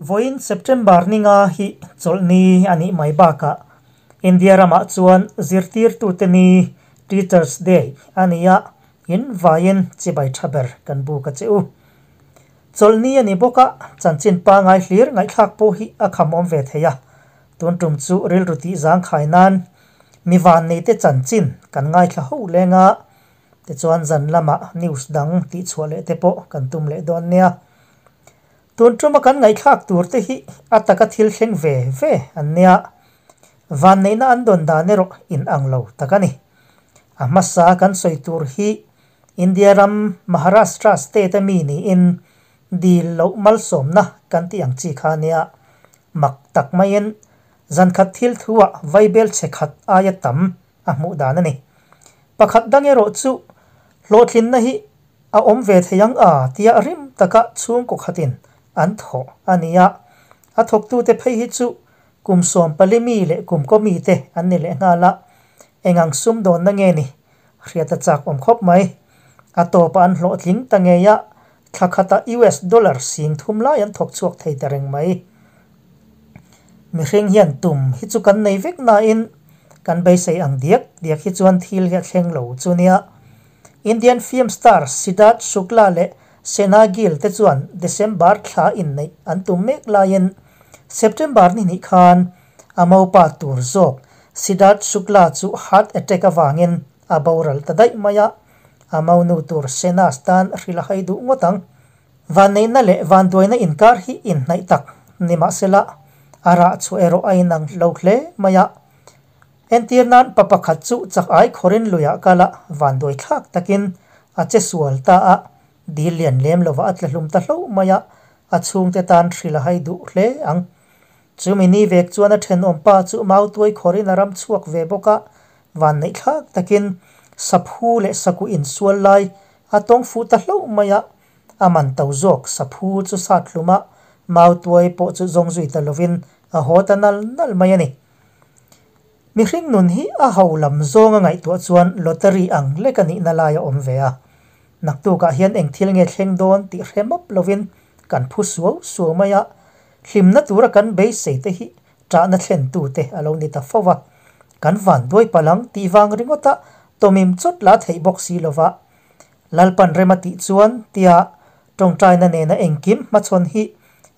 Vawiin September ni nga hi chawlhni a nih mai bakah India ramah chuan zirtirtute ni, Teachers Day, a ni a, in vaiin chibai tha ber kan buk a che u. Chawlhni a ni bawk a, chanchin pangai hlir ngaihthlak pawh hi a khamawm ve thei a, tun tum chu rilru tih zangkhai nan mi vanneite chanchin kan ngaithla ho leng a, tichuan zan lamah news dang tihchhuah leh te pawh kan tum leh dawn nia. Tun tuma kan ngaihthlak tur te hi a taka thil thleng ve ve an nia, vanneihna an dawn dan erawh in ang lo tak a ni. A hmasa kan sawi tur hi India ram Maharashtra state a mi niin dil loh malsawmna kan tih ang chi kha nia. Mak tak maiin zankhat thil thuah vaibel chhe khat aia tam a hmuh dan a ni. Pakhat dang erawh chu hlawhtlinna hi a awm ve thei ang a tia rim taka chhungkaw khatin an thawh a ni a. A thawktute phei hi chu kum 14 mi leh kum kaw mite an ni leh nghal a, eng ang sumdawnna nge ni hriat a chak awm khawp mai. A tawpah an hlawhtling ta ngei a, thla khatah US dollar 3000 lai an thawk chhuak thei ta reng mai. Mihring hian tum hi chu kan nei vek nain kan beisei ang diak diak hi chuan thil hi a thleng lo chu nia. Indian film star Siddharth Shukla leh Sena Gill te chuan December thla inneih an tum mek laiin September ni hnih khan a mopa tur zawk Siddharth Shukla chu heart attack avangin a boral ta daih mai a, a monu tur Sena tan hrilh a hai duh ngawt ang. Vanneihna leh vanduaina inkar hi inhnaih tak ni mahsela a rah chhuah erawh a inang lo hle mai a. Entir nan pa pakhat chu chak ai khawrin luiah kal a, vanduai thlak takin a che sual ta a, dil lian lem lova a tlahlum ta hlo mai a, a chhungte tan hrilh a hai duh hle ang. Chumi ni vek chuan a thenawm pa chu mautuai khawrin a ram chhuak ve bawk a, vanneih thlak takin saphu leh saku insual lai a tawng fuh ta hlo mai a, a man to zawk saphu chu sat hlum a, mautuai pawh chu zawng zui ta lovin a haw ta nal nal mai a ni. Mihring nun hi a ho lam zawnga ngaihtuah chuan lottery ang lek a nihna lai a awm ve a. Naktukah hian eng thil nge thleng dawn tih hre mawp lovin kan phu suau suau mai a, hlimna tura kan beisei te hi ṭahna thlentute a lo ni ta fo va. Kan vanduai palang tih vang ringawta tawmim chawt la theih bawk si lova. Lalpan rem a tih chuan tia tawngtaina nena engkim hmachhawn hi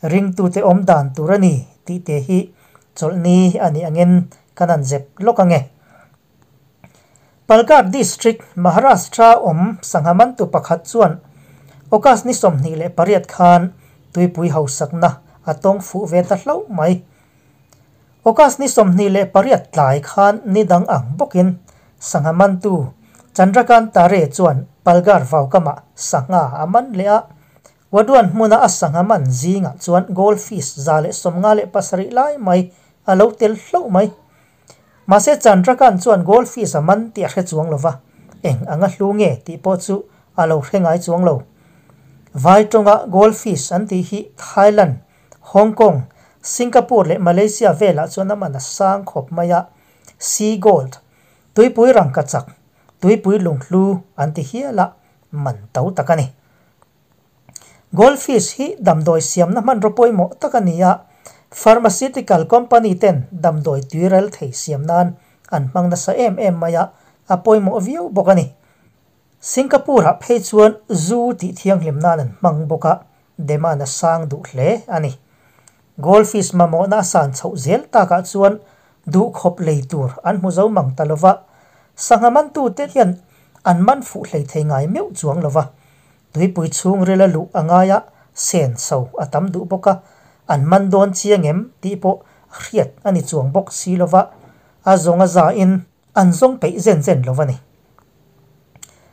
ringtute awm dan tur a ni tih te hi chawlhni a nih angin kan han zep lawk ange. Palghar District, Maharashtra awm sangha mantu pakhat chuan August ni 28 khan tuipui hausakna a tawng fuh ve ta hlauh mai. August ni 28 tlai khan ni dang ang bawkin sangha mantu Chandrakant Tare chuan Palghar vaukama sangha a man leh a, Wadwan hmuna a sangha man zingah chuan goldfish 157 lai mai a lo tel hlauh mai. Mahse Chandrakant chuan goldfish a man tih a hre chuang lova, eng anga hlu nge tih pawh chu a lo hre ngai chuang lo. Vai tawnga goldfish an tih hi Thailand, Hong Kong, Singapore leh Malaysia velah chuan a man a sang khawp mai a, sea gold, tuipui rangkachak, tuipui lunghlu an ti hial a, man to tak a ni. Goldfish hi damdawi siamna hmanraw pawimawh tak a ni a, pharmaceutical company ten damdawi tuirel thei siam nan an hmang nasa em em mai a, a pawimawh viau bawk a ni. Singapore-ah phei chuan zu tih thianghlim nan an hmang bawk a, demand a sang duh hle a ni. Goldfish mamawhna a san chhoh zel takah chuan duhkhawp lei tur an hmu zo mang ta lova, sangha mantute hian an man fuh hlei thei ngai meuh chuang lova, tuipui chhungril a luh a ngai a, sen so a tam duh bawk a, an man dawn chiang em tih pawh hriat a ni chuang bawk si lova, a zawng a zain an zawng peih zen zen lo a ni.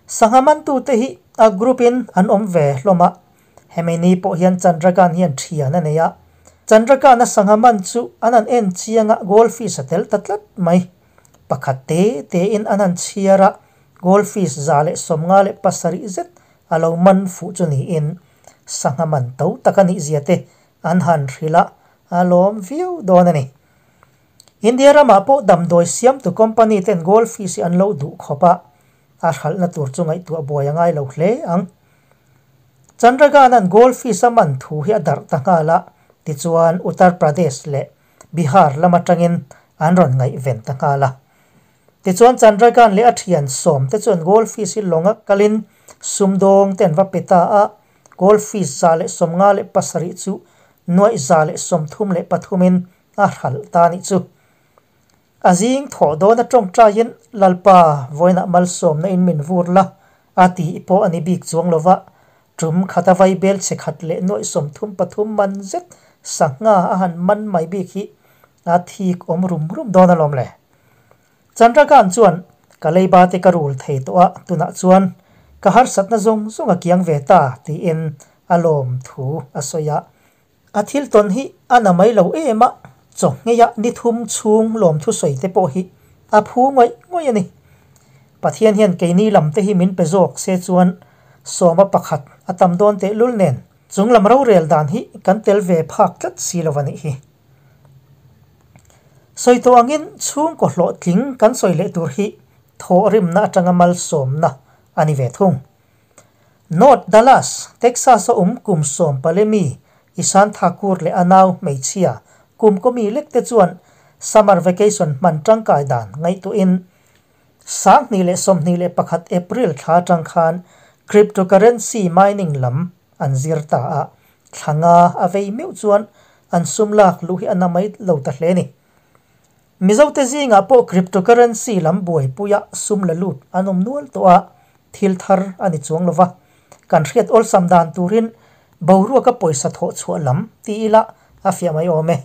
Sangha mantute hi a group in an awm ve hlawm a, hemi ni pawh hian Chandragan hian thian a nei a, Chandragan a sangha man chu an han en chiang a, goldfish a tel ta tlat mai. Pakhat te te in an han chhiar a, goldfish 157 zet a lo man fuh chu niin sangha man to tak a nih zia te an han hrilh a, a lawm viau dawn a ni. India ramah pawh damdawi siamtu company ten goldfish hi an lo duh khawp a, a hralhna tur chu ngaihtuah buai a ngai lo hle ang. Chandragan an goldfish a man thu hi a darh ta nghal a, Tichuan Uttar Pradesh leh Bihar lam atangin an rawn ngaihven ta nghal a. Tichuan Chandragan leh a thian sawmte chuan goldfish hi lawnga kalin sumdawng te an va pe ta a, goldfish 157 chu nuaih 133 in a hralh ta a nih chu. A zing thawh dawn a tawngtaiin Lalpa vawiinah malsawmna in min vur la a tih pawh a ni bik chuang lova, tum khata vaibel chhe khat leh nuaih 33 man zet sangha a han man mai bik hi a thik awm rum rum dawn alawm le. Chandragan chuan ka leiba te ka rul thei tawh a, tunah chuan ka harsatna zawng zawng a kiang ve ta tiin a lawm thu a sawi a. A thil tawn hi a na mai lo em a, chaw ngheia ni thum chhung lawmthu sawi te pawh hi a phu ngawih ngawih a ni. Pathian hian keini lam te hi min pe zawk se chuan sawma pakhat a tam dawn tehlul nen chung lam rorel dan hi kan tel ve phak tlat si lo a nih hi. Sawi tawh angin chhungkaw hlawhtling kan sawi leh tur hi thawhrimna atanga malsawmna a ni ve thung. North Dallas, Texas a awm kum sawmpale mi Ishaan Thakur leh a nau hmeichhia kum kawmi lek te chuan summer vacation hman tangkai dan ngaihtuahin 2021 April thla atang khan cryptocurrency mining lam an zir ta a, thla nga a vei meuh chuan an sum lak luh hi a na mai lo ta hle a ni. Mizote zingah pawh cryptocurrency lam buaipuia sum la lut an awm nual tawh a, thil thar a ni chuang lova, kan hriat awlsam dan turin boruaka pawisa thawh chhuah lam ti ila a fiah mai awm e.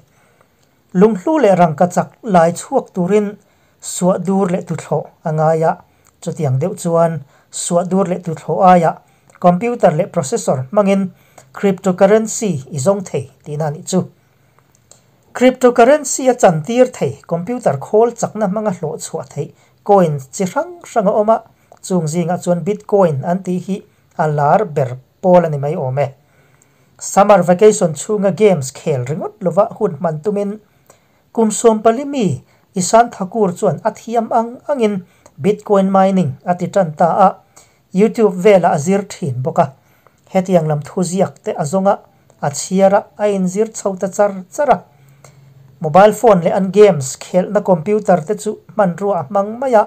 Lunghlu leh rangkachak lai chhuak turin suah dur leh tuthlawh a ngai a, chutiang deuh chuan suah dur leh tuthlawh aiah computer leh processor hmangin cryptocurrency i zawng thei tihna a nih chu. Cryptocurrency a chantir thei computer khawl chakna hmanga hlawh chhuah theih coin chi hrang hrang a awm a, chung zingah chuan bitcoin an tih hi a lar ber pawl a ni mai awm e. Summer vacation chhunga games khel ringawt lova hun hman tumin kum 14 mi Ishaan Thakur chuan a thiam ang angin bitcoin mining a ti tan ta a, YouTube velah a zir thin bawk a. Hetiang lam thuziak te a zawng a, a chhiar a, a inzir chho ta char char a. Mobile phone leh an games khelhna computer te chu hmanrua a hmang mai a,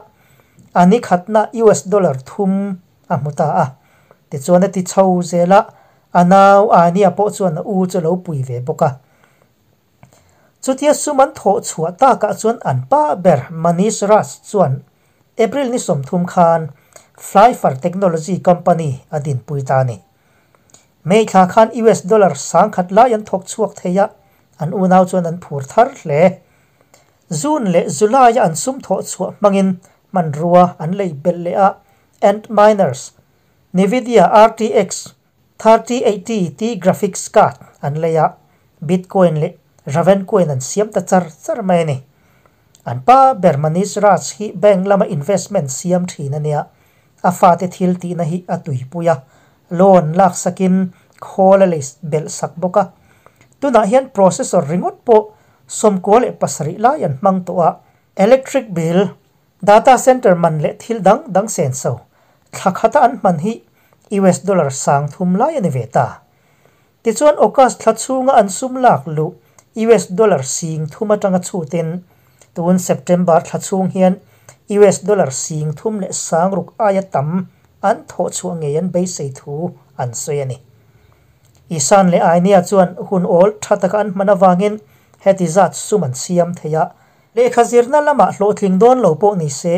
a ni khatna US dollar thum a hmu ta a. Tichuan a ti chho zel a, a nau Ania pawh chuan a u chu a lo pui ve bawk a. Chutia sum an thawh chhuah takah chuan an pa ber Manish Raj chuan April ni 30 khan Flyfer Technology Company a dinpui ta a ni. May thla khan US dollar 10,000 lai an thawk chhuak thei a, an unau chuan an phur thar hle. June leh July a an sum thawh chhuah hmangin hmanrua an lei belh leh a, Antminers, Nvidia RTX 3080 Ti graphics card an lei a, Bitcoin leh Ravencoin an siam ta char char mai a ni. An pa ber Manish Raj hi bank lama investment siam thin a nia, a fate thil tihna hi a tuipui a, loan laksakin khawl a lei belh sak bawk a. Tunah hian processor ringawt pawh 97 lai an hmang tawh a, electric bill, data center man leh thil dang dang senso thla khata an hman hi US dollar 3,000 lai a ni ve ta. Tichuan August thla chhunga an sum lak luh US dollar 3,000 atanga chhutin tun September thla chhung hian US dollar 3,600 aia tam an thawh chhuah ngei an beisei thu an sawi a ni. Ishaan leh Ania chuan hun awl tha taka an hman avangin heti zat sum an siam thei a, lehkha zirna lamah hlawhtling dawn lo pawh ni se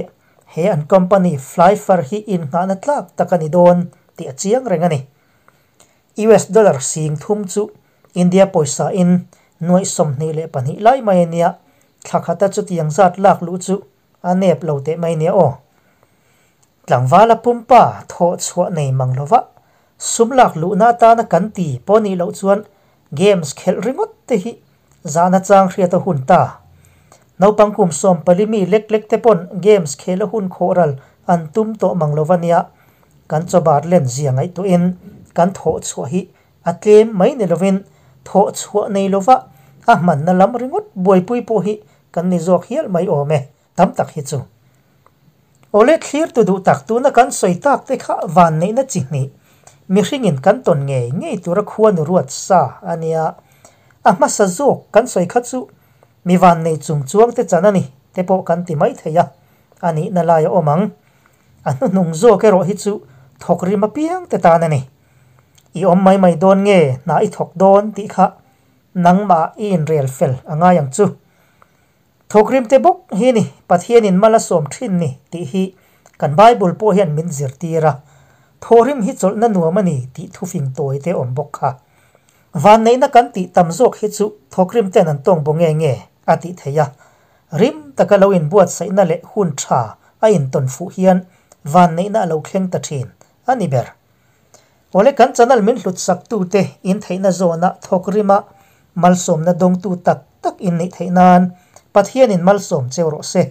he an company Flyfer hi innghahna tlak tak a ni dawn tih a chiang reng a ni. US dollar 3,000 chu India pawisa in nuaih 22 lai mai a nia, thla khata chutiang zat lak luh chu a nep lo teh mai nia aw. Tlangvala pumpa thawh chhuah nei mang lova sum lak luhna atana kan ti pawh nih loh chuan games khelh ringawt te hi zahna chang hriat a hun ta. Naupang kum 14 mi lek lek te pawn games khel a hun khawh ral an tum tawh mang lova nia, kan chawbar len zia ngaihtuahin kan thawh chhuah hi a tlem mai ni lovin thawh chhuah nei lova a hmanna lam ringawt buaipui pawh hi kan ni zawk hial mai awm e, tam tak hi chu. Awle thlir tu duh tak tuna kan sawi tak te kha van neihna chi hnih mihringin kan tawn ngei ngei tura khua nu ruat sa a nia. A hmasa zawk kan sawi kha chu mi vannei chung chuang te chan a ni te pawh kan ti mai thei a, a nihna lai a awm ang. A hnuhnung zawk erawh hi chu thawk rim apiang te tan a ni. I awm mai mai dawn nge hna i thawk dawn tih kha nangmah i inrel fel a ngai ang chu. Thawkrim te bawk hi ni Pathianin mal a sawm thin ni tih hi kan Bible pawh hian min zirtir a, thawhrim hi chawlhna nuam a ni tih thufing tawi te awm bawk kha. Vanneihna kan tih tam zawk hi chu thawkrim ten an tawng baw nge nge a tih theih a, rim taka lo inbuatsaihna leh hun tha a intawn fuh hian vanneihna a lo thleng ta thin a ni ber. Awle kan channel min hlut sak tute in theihna zawna thawkrima malsawmna dawngtu tak tak in neih theih nan Pathianin malsawm cheu rawh se.